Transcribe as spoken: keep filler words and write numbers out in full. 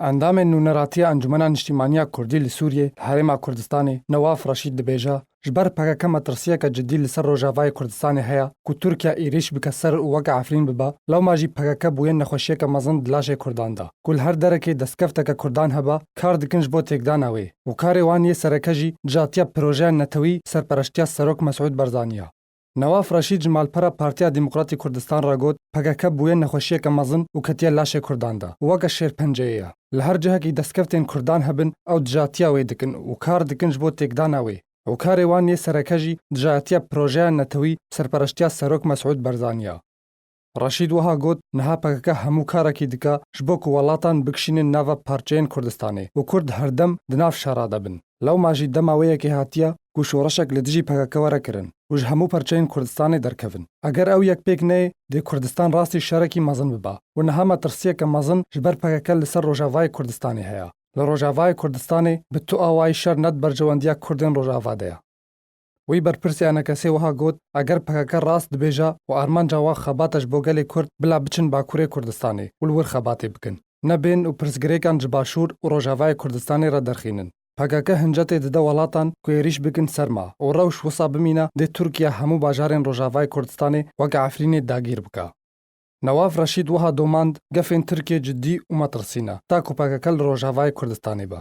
Endamên nûneratiya Encûmena Niştîmaniya Kurdî li Sûriyê li Herêma Kurdistanê Newaf Reşîd dibêje, ji ber P K K metirsiyeke cidî li ser Rojavayê Kurdistanê heye ku Tirkiye êrîş bike ser û weke Efrîn bibe, lewma jî P K K bûye nexweşiyeke mezin di laşê Kurdan de, ku li her derekê destkefteke Kurdan hebe, kar dikin ji bo têkdana wê û karê wan yê sereke jî dijatiya projeya netewî serpereştiya Serok Mesûd Barzanî ye. Newaf Reşîd ji malpera Partiya Demokratî Kurdistan re got, P K K bûye nexweşiyeke mezin û ketiye laşê Kurdan de û weke şêrpenceyê ye. Li her cihekî destkeftên Kurdan hebin, ew dijatiya wê dikin û kar dikin ji bo têkdana wê û karê wan yê sereke jî dijatiya projeya netewî serpereştiya Serok Mesûd Barzanî ye. Reşîd wiha got, niha P K K hemû karekî dike ji bo ku welatan bikişînin nava parçeyên Kurdistanê û Kurd herdem di nav şera de bin. Lewma jî dema wê yekê hatiye ku şoreşek li dijî P K K were kirin û ji hemû parçeyên Kurdistanê derkevin. Eger ew yek pêk neyê, dê Kurdistan rastî şerekî mezin bibe û niha metirsiyeke mezin ji ber P K K li ser Rojavayê Kurdistanê heye. Li Rojavayê Kurdistanê bi tu awayî şer ne di berjewendiya Kurdên Rojava de ye. Wî berpirsî ENKSê wiha got, eger P K K rast dibêje û armanca wan xebat e ji bo gelê Kurd, bila biçin Bakurê Kurdistanê û li wir xebatê bikin. Nebên û pirsgirêkan ji Başûr û Rojavayê Kurdistanê re derxînin. P K K hincetê dide welatan ku êrîş bikin ser me û rewş wisa bimîne dê Tirkiye hemû bajarên Rojavayê Kurdistanê weke Efrînê dagîr bike. Newaf Reşîd wiha domand, gefên Tirkiyê cidî û metirsî ne, ta ku P K K li Rojavayê Kurdistanê be.